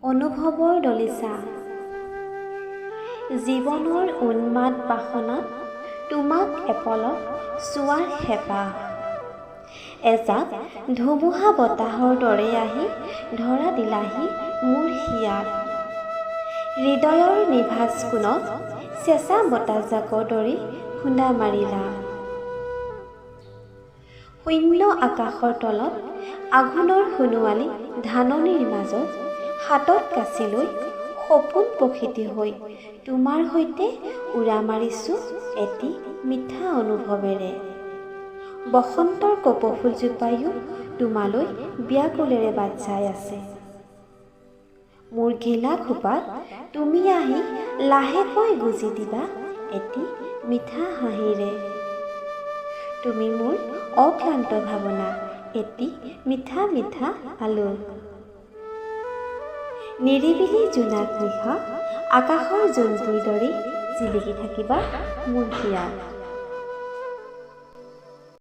অনুভৱৰ দলিচা। জীৱনৰ উন্মাদ বাসনাত তোমাক এপলক চোৱাৰ হেঁপাহ এজাক ধুমুহা বতাহৰ দৰে আহি ধৰা দিলাহি মোৰ হিয়াত। হৃদয়ৰ নিভাঁজ কোণত চেঁচা বতাহজাকৰ দৰে খুন্দা মাৰিলা। শূন্য আকাশৰ তলত আঘোণৰ সোণোৱালী ধাননিৰ মাজত হাতত কাঁচি লৈ সপোন পখিটি হৈ তোমাৰ সৈতে উৰা মাৰিছোঁ এটি মিঠা অনুভৱেৰে। বসন্তৰ কপৌফুলজোপায়ো তোমালৈ ব্যাকুলেৰে বাট চাই আছে। মোৰ ঘিলা খোপাত তুমি আহি লাহেকৈ গুজি দিবা এটি মিঠা হাঁহিৰে। তুমি মোৰ অক্লান্ত ভাৱনা, এটি মিঠা মিঠা আলোক। নিৰিবিলি জোনাক নিশা আকাশৰ জোনটিৰ দৰেই জিলিকি থাকিবা মোৰ হিয়াত।